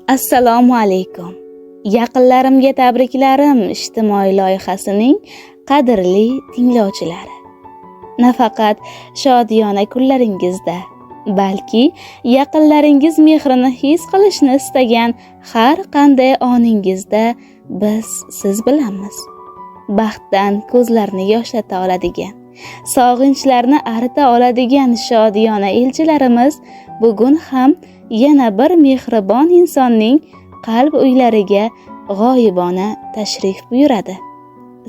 Assalomu alaykum. Yaqinlarimga tabriklarim ijtimoiy loyihasining qadrli tinglovchilari. Nafaqat shodiyona kunlaringizda, balki yaqinlaringiz mehrini his qilishni istagan har qanday oningizda biz siz bilanmiz. Baxtdan ko'zlarni yoshlata oladigan, sog'inchlarni arita oladigan shodiyona elchilarimiz bugun ham yana bir mehribon insonning qalb uylariga g'oyibona tashrif buyuradi.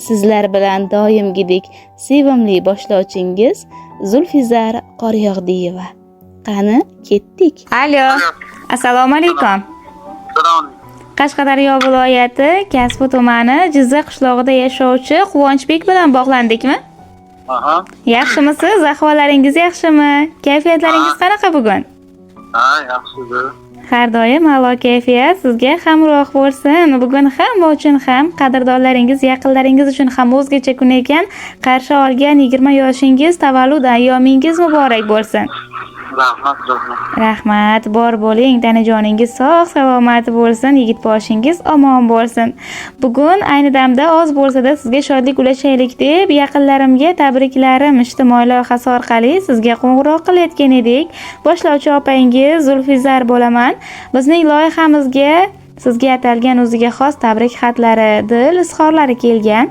Sizlar bilan doimgidek sevimli boshlovchingiz Zulfizar Qoryog'diyeva. Qani, ketdik. Alo. Assalomu alaykum. Salom. Qashqadaryo viloyati Kasbi tumani Jizzax qishlog'ida yashovchi Quvonchbek bilan bog'landikmi? Aha. Yaxshimisiz? Ahvollaringiz yaxshimi? Kayfiyatlaringiz qanaqa bugun? Ha, yaxshi. Har doim a'lo kayfiyat sizga hamroh bo'lsin. Bugun hamma uchun ham, qadrdonlaringiz, yaqinlaringiz uchun ham o'zgacha kun ekan. Qarshi olgan 20 yoshingiz, tavallud ayyomingiz muborak bo'lsin. Rahmat, rahmat. Rahmat, bor bo'ling, tanajoningiz sog' salomat bo'lsin, yigit boshingiz omon bo'lsin. Bugun ayni damda oz bo'lsa-da sizga shodlik ulashaylik deb yaqinlarimga tabriklarim ijtimoiy loyihasi orqali sizga qo'ng'iroq qilayotgan edik. Boshlovchi opangiz Zulfizar bo'laman. Bizning loyihamizga sizga atalgan o'ziga xos tabrik xatlari, dil izhorlari kelgan.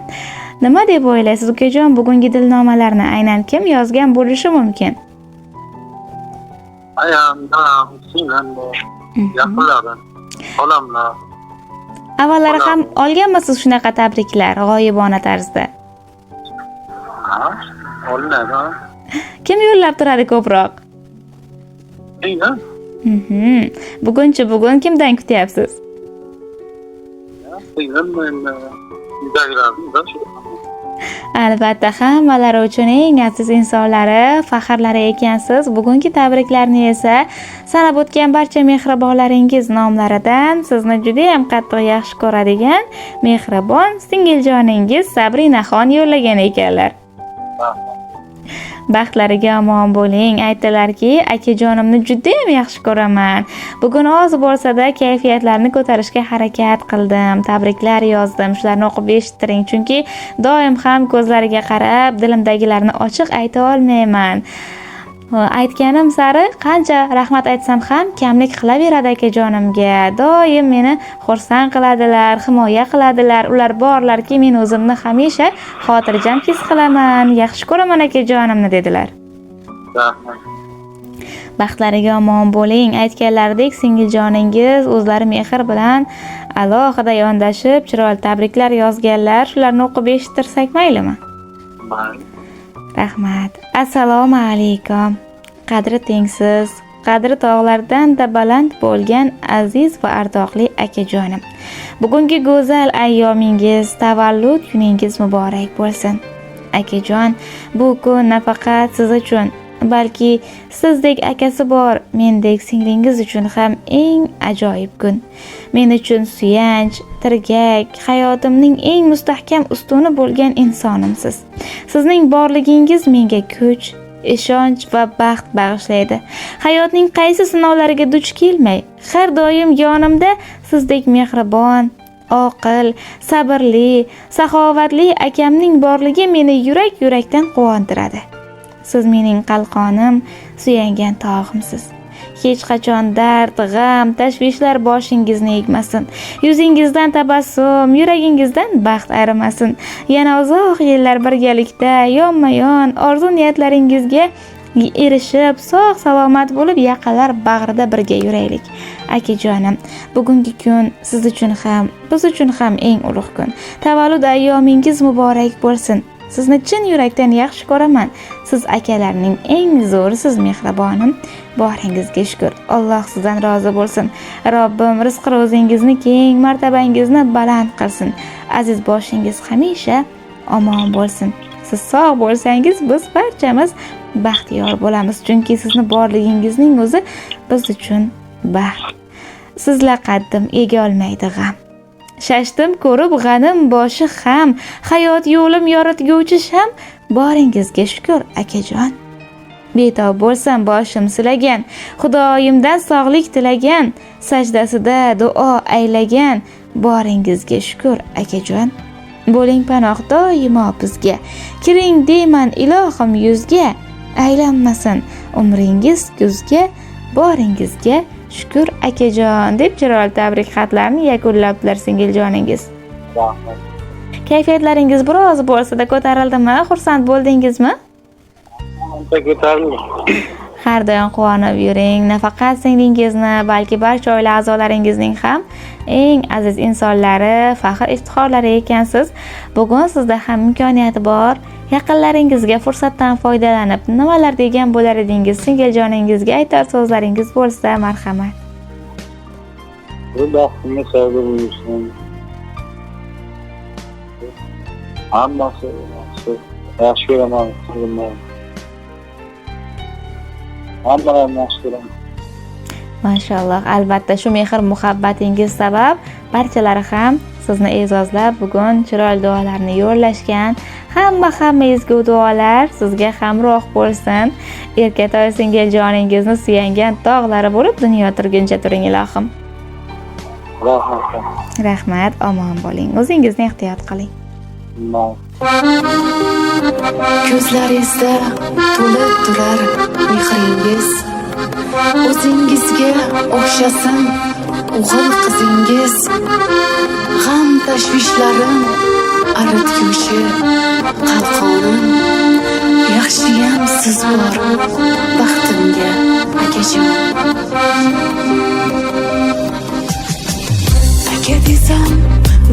Nima deb o'ylaysiz, ukajon, bugungi dilnomalarni aynan kim yozgan bo'lishi mumkin? Ayam, dadam, singlim, yaqinlarim, xolamlar. Avvallari ham olganmisiz shunaqa tabriklar g'oyibona tarzda? Ha, olinadi. Ha. Kim yo'llab turadi ko'proq? Singlim. Bugunchi, bugun kimdan kutyapsiz? Singlim endi uydagilarni da shu. Albatta, hammalari uchun eng aziz insonlari, faxrlari ekansiz. Bugungi tabriklarni esa sanab o'tgan barcha mehribonlaringiz nomlaridan sizni judayam qattiq yaxshi ko'radigan mehribon singiljoningiz Sabrinaxon yo'llagan ekanlar. Baxtlariga omon bo'ling. Aytdilarki, akajonimni judayam yaxshi ko'raman. Bugun oz bo'lsa-da kayfiyatlarni ko'tarishga harakat qildim. Tabriklar yozdim. Shularni o'qib eshittiring, chunki doim ham ko'zlariga qarab dilimdagilarni ochiq ayta olmayman. Aytganim sari qancha rahmat aytsam ham kamlik qilaveradi akajonimga. Doim meni xursand qiladilar, himoya qiladilar. Ular borlarki, men o'zimni hamisha xotirjam his qilaman. Yaxshi ko'raman akajonimni, dedilar. Rahmat. Baxtlariga omon bo'ling. Aytganlaridek singiljoningiz o'zlari mehr bilan alohida yondashib, chiroyli tabriklar yozganlar. Shularni o'qib eshittirsak maylimi? Mayli. Rahmat. Assalomu alaykum. Qadri tengsiz, qadri tog'lardan-da baland bo'lgan aziz va ardoqli akajonim. Bugungi go'zal ayyomingiz, tavallud kuningiz muborak bo'lsin. Akajon, bu kun nafaqat siz uchun, balki sizdek akasi bor mendek singlingiz uchun ham eng ajoyib kun. Men uchun suyanch, tirgak, hayotimning eng mustahkam ustuni bo'lgan insonimsiz. Sizning borligingiz menga kuch, ishonch va baxt bag'ishlaydi. Hayotning qaysi sinovlariga duch kelmay, har doim yonimda sizdek mehribon, oqil, sabrli, saxovatli akamning borligi meni yurak-yurakdan quvontiradi. Siz mening qalqonim, suyangan tog'imsiz. Hech qachon dard, g'am, tashvishlar boshingizni egmasin. Yuzingizdan tabassum, yuragingizdan baxt ayrimasin. Yana uzoq yillar birgalikda yonma-yon orzu niyatlaringizga erishib, sog' salomat bo'lib, yaqinlar bag'rida birga yuraylik. Akajonim, bugungi kun siz uchun ham, biz uchun ham eng ulug' kun. Tavallud ayyomingiz muborak bo'lsin. Sizni chin yurakdan yaxshi ko'raman. Siz akalarning eng zo'risiz, mehribonim. Boringizga shukr. Alloh sizdan rozi bo'lsin. Robbim rizq ro'zingizni keng, martabangizni baland qilsin. Aziz boshingiz hamisha omon bo'lsin. Siz sog' bo'lsangiz, biz barchamiz baxtiyor bo'lamiz, chunki sizni borligingizning o'zi biz uchun baxt. Sizla qaddim ega olmaydi g'am. Shashdim ko'rib g'anim boshi ham, hayot yo'lim yoritguvchi sham, boringizga shukr, akajon. Betob bo'lsam boshim silagan, Xudoyimdan sog'lik tilagan, sajdasida duo aylagan. Boringizga shukr akajon. Bo'ling panoh doimo bizga. Kiring deyman ilohim yuzga, aylanmasin umringiz kuzga. Boringizga shukr akajon deb chiroyli tabrik xatlarini yakunlabdilar singiljoningiz. Rahmat. Kayfiyatlaringiz biroz bo'lsa-da ko'tarildimi? Xursand bo'ldingizmi? Ancha ko'tarildi. Har doim quvonib yuring. Nafaqat singlingizni, balki barcha oila a'zolaringizning ham eng aziz insonlari, faxr iftixorlari ekansiz. Bugun sizda ham imkoniyat bor. Yaqinlaringizga fursatdan foydalanib nimalar degan bo'lar edingiz? Singiljoningizga aytar so'zlaringiz bo'lsa, marhamat. Bu baxtimga sog'lik bo'lsin. Hammasi yaxshi. Yaxshi ko'raman singlimni. Hammalarini yaxshi ko'raman. Mashalloh, albatta shu mehr muhabbatingiz sabab barchalari ham sizni e'zozlab bugun chiroyli duolarni yo'llashgan. Hamma ezgu duolar sizga hamroh bo'lsin. Erkatoy singiljoningizni suyangan tog'lari bo'lib dunyo turguncha turing ilohim. Rahmat. Rahmat, omon bo'ling. O'zingizni ehtiyot qiling. Ko'zlaringizda to'lib turar mehringiz, o'zingizga o'xshasin o'g'il qizingiz, g'am tashvishlarim aritguvchi qalqonim, yaxshiyam siz bor baxtimga akajon. Aka desam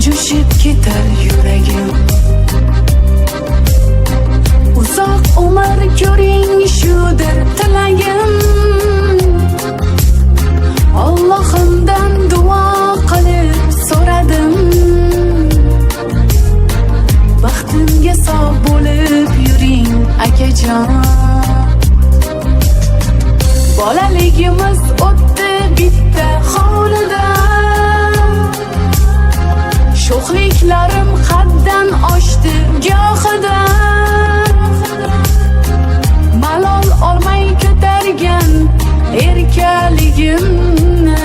jo'shib ketar yuragim, uzoq umr ko'ring shudir tilagim. Allohimdan duo qilib so'radim, baxtimga sog' bo'lib yuring akajon. Bolaligimiz o'tdi bitta hovlida, sho'xliklarim haddan oshdi gohida, malol olmay ko'targan erkaligimni,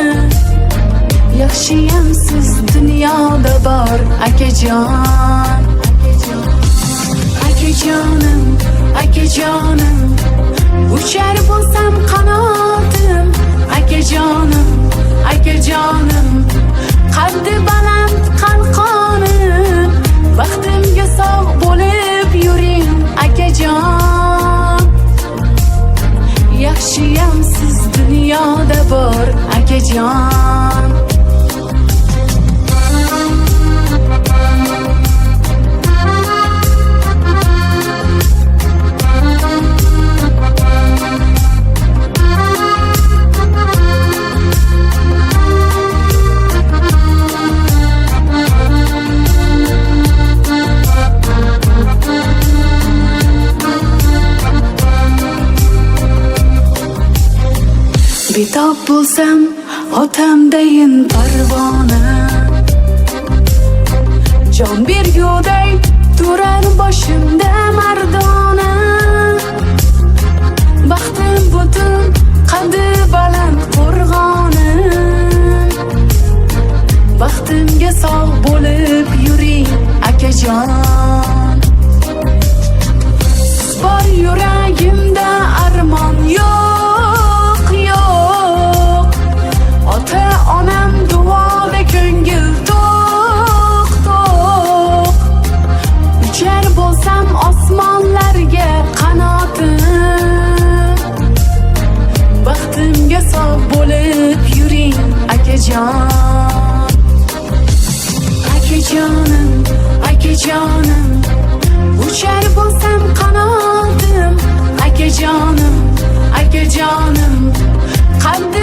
yaxshiyam siz dunyoda bor akajon. Akajonim, akajonim, uchar bo'lsam qanotim, akajonim, akajonim, qaddi baland qalqonim, baxtimga sog' bo'lib yuring akajon. Yaxshiyam siz dunyoda bor akajon. Betob bo'lsam otamdayin parvona, jon berguday turar boshimda mardona, baxtim butun qaddi baland qo'rg'onim, baxtimga sog' bo'lib yuring akajon. Siz bor yuragimda armon yo'q, yo'q, ota onam duoda ko'ngil to'q, to'q, uchar bo'lsam osmonlarga qanotim, baxtimga sog' bo'lib yuring akajon. Akajonim, akajonim, uchar bo'lsam qanotim, akajonim, akajonim, qaddi